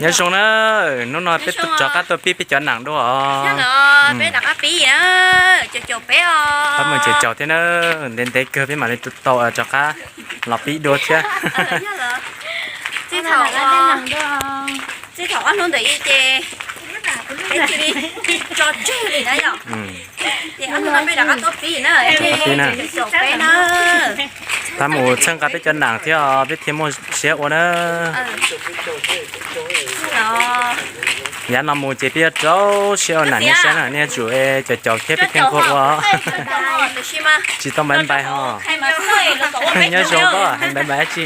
Nyob zoo na, hnub no peb rov qab tuaj pib peb cov nam dua os. Peb rov qab pib na, caum caum peb os. Pab mus caum caum thiab na, ntev ntev kawg peb mam li tau rov qab los pib dua thiab. Txij thaum ob hnub ntawd ces peb cia li tso tseg li na yom. Ces ob hnub no peb rov qab tuaj pib na, caum caum peb na. Pab mus txhawb nqa peb cov nam thiab peb thiaj muaj siab ua na. Yav no mus ces peb yuav rau siab ua nam nej saib na, nej yuav tsum caum caum thiab peb thiaj nquag ua. Tsis tau npaiv npaiv ho. Nyob zoo koj hais npaiv npaiv dab tsi?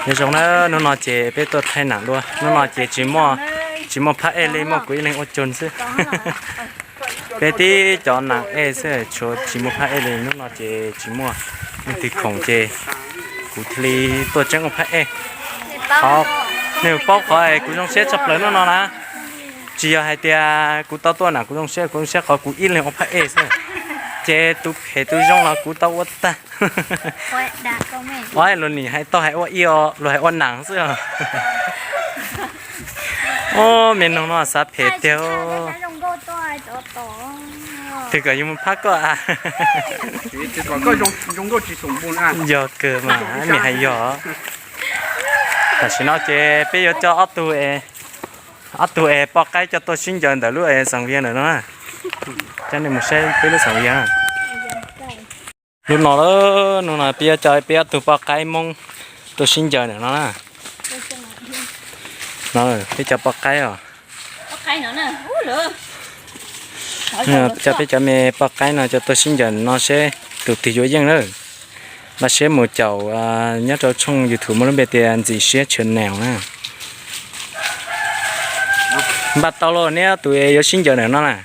Nyob zoo na, hnub no ces peb tuaj thaij nam dua, hnub no ces tsis muaj, tsis muaj phab ej li, muaj kuv ib leeg ua cog xwb. Peb tib cov nam ej xwb, tshuav tsis muaj phab ej li, hnub no ces tsis muaj leej twg khoom ces kuv thiaj li tuaj tseeb ua phab ej. Qhov, nej paub qhov kuv zoo siab tshaj plaws hnub no na, tsis yog hais tias kuv tau tuaj nam kuv zoo siab, kuv zoo siab qhov kuv ib leeg ua phab ej xwb, ces tus phem tus zoo los kuv tau ua tag. Ua luag nim hais tau hais ua ib os, luag hais ua nam xwb os. Ub, me noog no xav phem tiag. Twg kom yus mus phab koj a? Yog kawg mas, me hais yog. Tam sim no ces peb yuav coj ob tug, ob tug es poj qaib coj tuaj sib ncaws ntawm lub es xeem vias ntawm no na. Coj nej mus saib peb lub xeem vias. Hnub no, hnub no peb yuav coj peb ob tug poj qaib Hmoob tuaj sib ncaws ntawm no na. No peb cov poj qaib os. Coj peb cov me poj qaib no coj tuaj sib ncaws no seb tus twg yuav yeej na. Npaj siab mus caum nyob rau tshooj YouTube muaj lub npe tias Ntxim Siab Channel na. Npaj tau los neb tus yuav sib ncaws ntawm no na.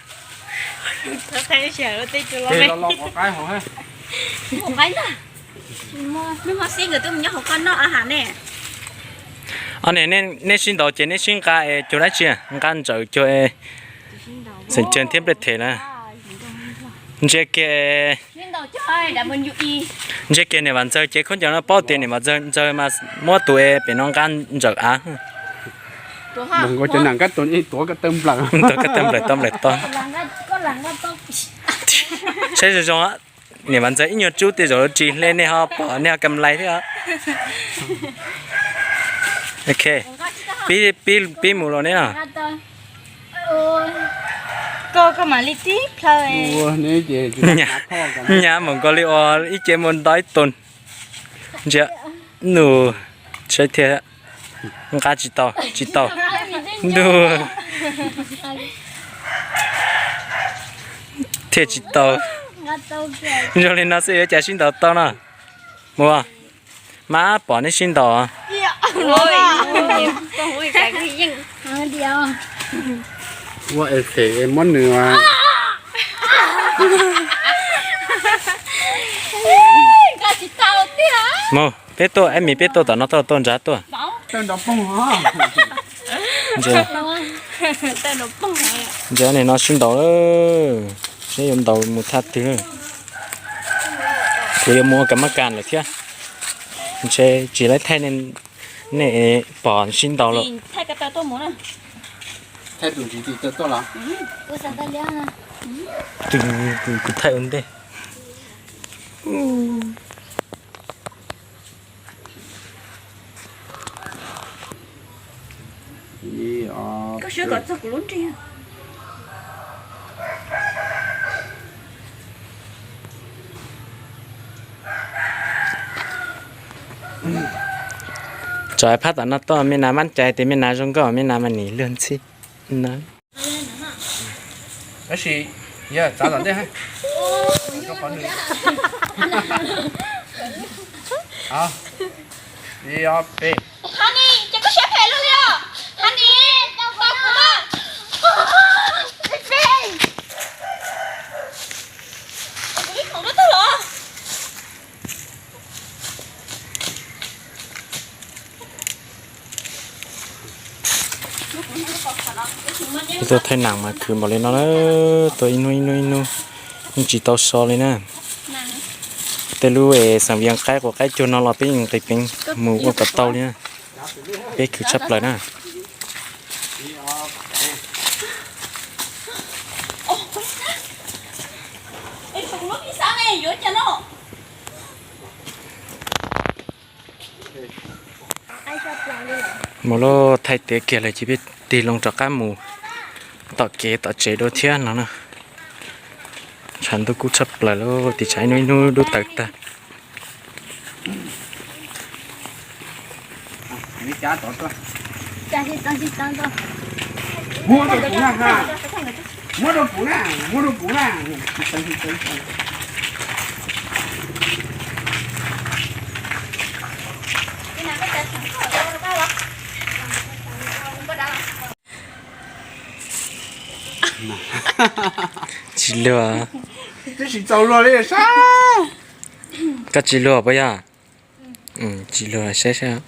Os, nej sib ntaus ces neb sib nqa es cuag dab tsi? Nqa ntsaws cuag xeem ceeg thiab nplej them na. Ntsia kiag, ntsia kiag niam Vam Ntxawg cev khaub ncaws no paub tias niam Vam Ntxawg mas muab tus es pem no nqa ntsawm av. Tuav kab tawg nplawm tau nplawm tau. Saib zoo zoo, niam Vam Ntxawg ib nyuag tsub tej zaum ris hle nej ho pom nej ho kam lais thiab. Ok, pib mus los neb no. Nyab mus nkaus li uas ib ce mus nto ib tug. Ntsia, nws saib thiab, nqa tsis tau, tsis tau. Ntuj, thiaj tsis tau. Zoo li no xwb yuav cas sib ntaus tau no. Mus, mas pom neb sib ntaus. Ua es phem es muab nws. Mus, peb tuaj, ib mis peb tuaj tom no tuaj, tuaj nrad tuaj. Ntsia, ntsia nim no sib ntaus, seb yuav ntaus mus thaj twg. Kuv yuav mus ua kas mab kas lawm thiab. Ntshe tsis laib thaij, nej pom sib ntaus lawm. Kuv thaij ua ntej. Tso phab tom no tuaj, me nas mab cai tias me nas zoo nkauj, me nas mas nim luag ntxhi na. Tab sis yog txav tom ntej. Ib, ob, peb. Honey, ces koj siab phem luaj li os. Honey, tau kuv mas. Kuv ib khoom rau tag los. Tuaj thaij nam mas khwv npaum li no na, tuaj ib hnub ib hnub ib hnub, yeej tsis tau so li na. Tej lub es xeem Vias qaib quav qaib cuag no los peb yeej nqis peev mus ua kom tau li na. Peb khwv tshaj plaws na. Mus lauj, thaij tiav kiag lawm ces peb tig loo rov qab mus tom kev tom tsev dua thiab no na. Tshav ntuj kub tshaj plaws lauj, tim tshav ib hnub ib hnub dub tawm tag. Tsis luag. Twb tsis txaus luag li saib. Koj tsis luag puas yog? Tsis luag saib saib.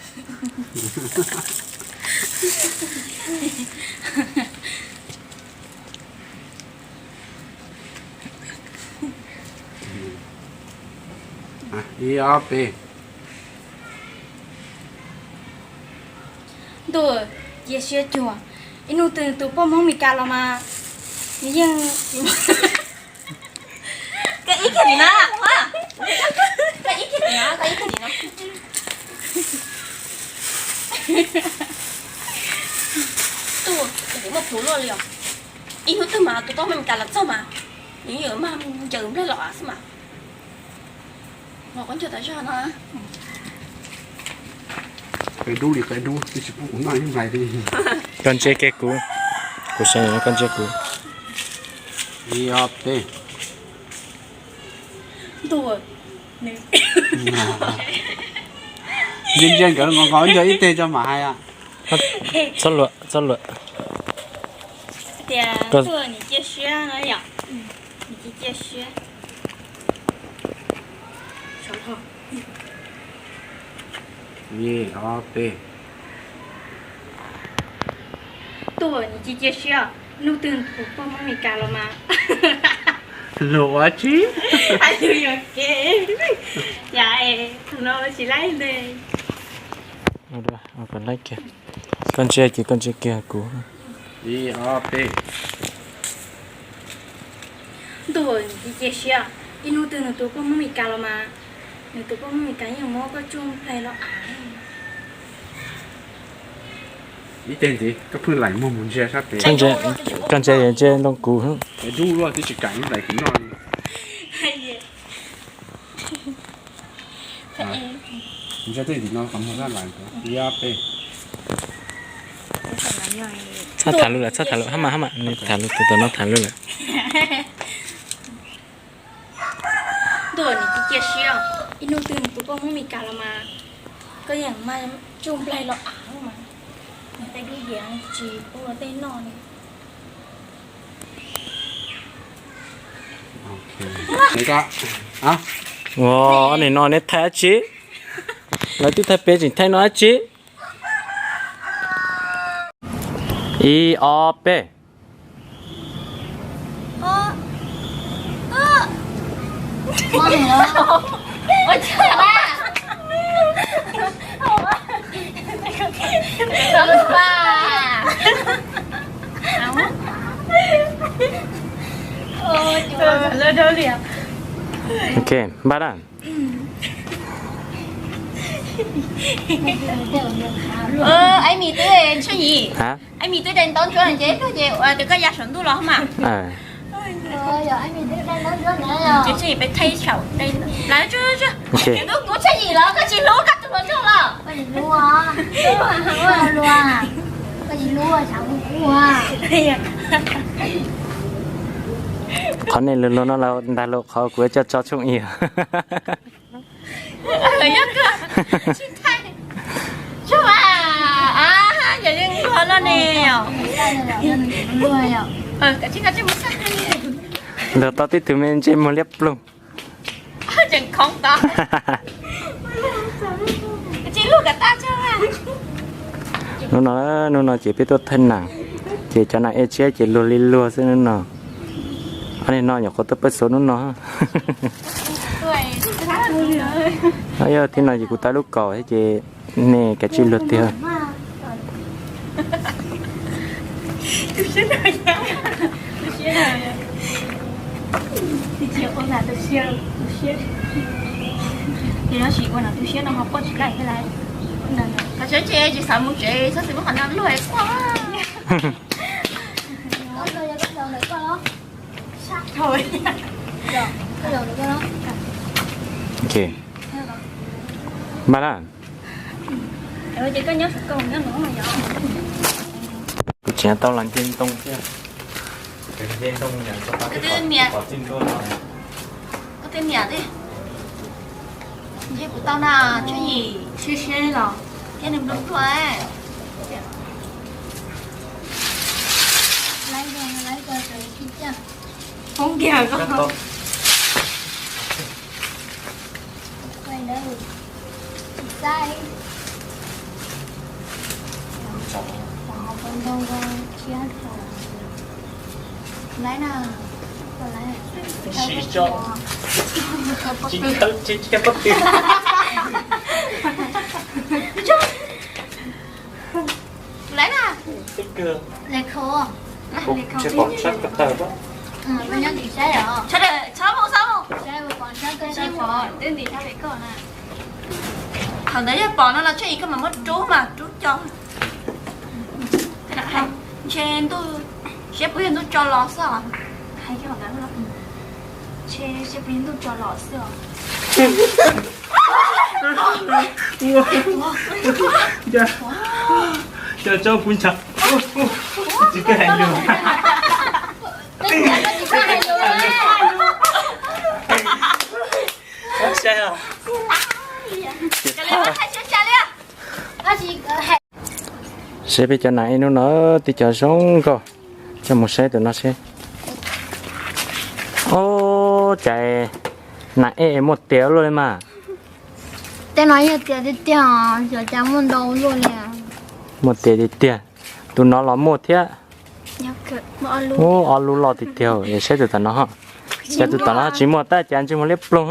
Ib ob peb. Ntuj, cia siab cuag, ib hnub twg tus poj Hmoob Meskas los mas nws yeej... Koj ib kiag tim no, koj ib kiag tim no, koj ib kiag tim no. Ntuj, muaj plhuav luaj li os. Ib hnub twg mas tus poj Hmoob Meskas los txog mas nws yuav mag ncaws nplej los xwb mas. Qhov ncauj tas zog no. Qe dub li qe dub, twb tsis pub kuv noj ib nplais li. Koj ntsia kiag kuv, kuv saib koj ntsia kuv. Ib ob peb. Ntuj, ntsia ntsia nkawd nqos nqos ncaws ib teg tso mam hais. Txhob luam, txhob luam. Tias Ntuj, nim cia siab no yom. Nim cia cia siab. Ib ob peb. Ntuj, nim cia cia siab, hnub twg tus poj Hmoob Meskas los mas. Luag ua tsi? Yog kev, yam no tsis laib ntej. Koj ntsia kiag, koj ntsia kiag kuv. Ib ob peb. Ntuj, nim cia cia siab, ib hnub twg nws tus poj Hmoob Meskas los mas, nws tus poj Hmoob Meskas yeej muab koj tsuj nplaig los av. Ib teg ntxiv, koj pheej laim muag mus ntsia sab pem. Koj ntsia, ntsia ntoo kuv. Dub luaj twb tsis kam ib nplais kuv noj li. Ntsia tej tim no qhov muag sab laim, ib ob peb. Txhob tham lus lawm, txhob tham lus, hab mas, hab mas, nws tham lus, tus tom no tham lus lawm. Ntuj, nim cia cia siab, ib hnub twg nws tus poj Hmoob Meskas los mas, koj yeej mag tsuj nplaig los av mas, nws tej dub diav tsis pub luag tej noj li. Ua, ob nim no neb thaij dab tsi? Lawv twb thaij pem, tseem thaij no dab tsi? Ib ob peb. Ok, npaj na. Aib Mis twb tshuaj yim, Aib Mis twb de ntau ntsuab ces ces ua tias koj ya saum ntuj los mas. Ces tshuaj yim peb thaij saum, lawv tshuaj, tshuaj yim los koj tsis hlub koj tus hluas nraug los. Qhov nej luag luag no los ntag lauj, qhov kuv coj tso tshooj ib. Luag tau tib tug me ntsej muag liab ploog. Hnub no, hnub no ces peb tuaj thaij nam, ces cov nam ej tsiab ces luag li luag xwb hnub no. Ob niag no nyuam qhuav tuaj pab xov hnub no. Yog tib no ces kuv tau lub kaum thiab ces nej kav tsij luag tiag. Tab sis ua no tu siab no ho quaj tsis laij thiab lauj. Tsis xav mus tsev, txhob txwm muab qhov no luag quaj. Ok. Npaj na. Kuv tseem tau los nce ntoo thiab. Koj twb niam, koj twb niam thiab. Ntshe kuv tau na, Tsheej Yim, sib sib los thiab nws nplua nplua. Poob kiag koj. Laib na. Tsis tso. Tsis tso, tsis tso pob tw. Laib na. Teb kawg. Tsheb pom tshab ko taw pab. Txhob mus, txhob mus. Twb ntim thab pem koj na. Thaum ntawd yog pom no los Tsheej Yim koj mam muab rub mas rub co. Ntshe ntuj, seb puas yog ntuj tso los xwb os. Hais kiag qhov ntawd, ntshe seb puas yog ntuj tso los xwb os. Cov tsob kuv ntshav. Tsis kawg hais lus. Saib peb cov nas ej hnub no twb cov zoo nkauj, coj mus saib tus no seb. Ub, cas nas ej muaj tias luaj li mas. Tej no yog tias tiag tiag, xyov cas muaj ntau luaj li. Muaj tias tiag tiag, tus no los muaj thiab. Ub, ob lub loj tiag tiag, saib tus tom no. Cas tus tom no tsis muaj tab cas ntsej muag liab ploog.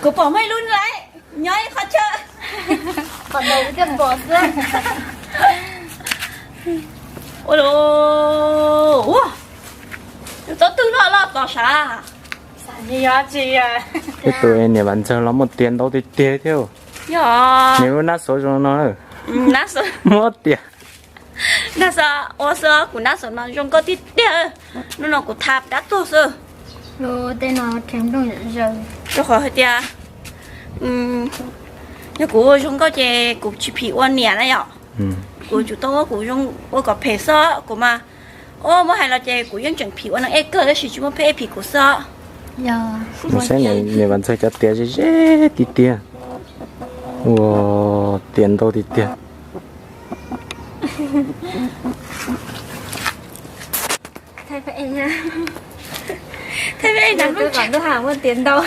Kuv pom muaj ib lub lawm, nyob ib qhov chaw. Ua, ua, tsob twg loj loj tos sav. Ib tug niam Vam Ntxawg los muaj tias ntau tiag tiag thiab. Yog niam lub nab xov zoo no. Muaj tias. Nag xwb, ua xwb, kuv nab xov no zoo nkauj tiag tiag. Hnub no kuv tha plab tuag xwb. Tej no rau qhov hais tias yog kuv ua zoo nkauj ces kuv tsis phim ua niam na yom. Kuv tsum tau ua kuv zoo, ua kom phem xwb kuv mas. Ua muab hais los ces kuv yeej tseem phim ua neeg ej kawg tab sis tsis muaj pheej ej phim kuv xwb. Mus saib niam Vam Ntxawg cov tias ze ze tiag tiag. Ua tias ntau tiag tiag. Thaij peb ej na, lub tsev muaj tias ntau.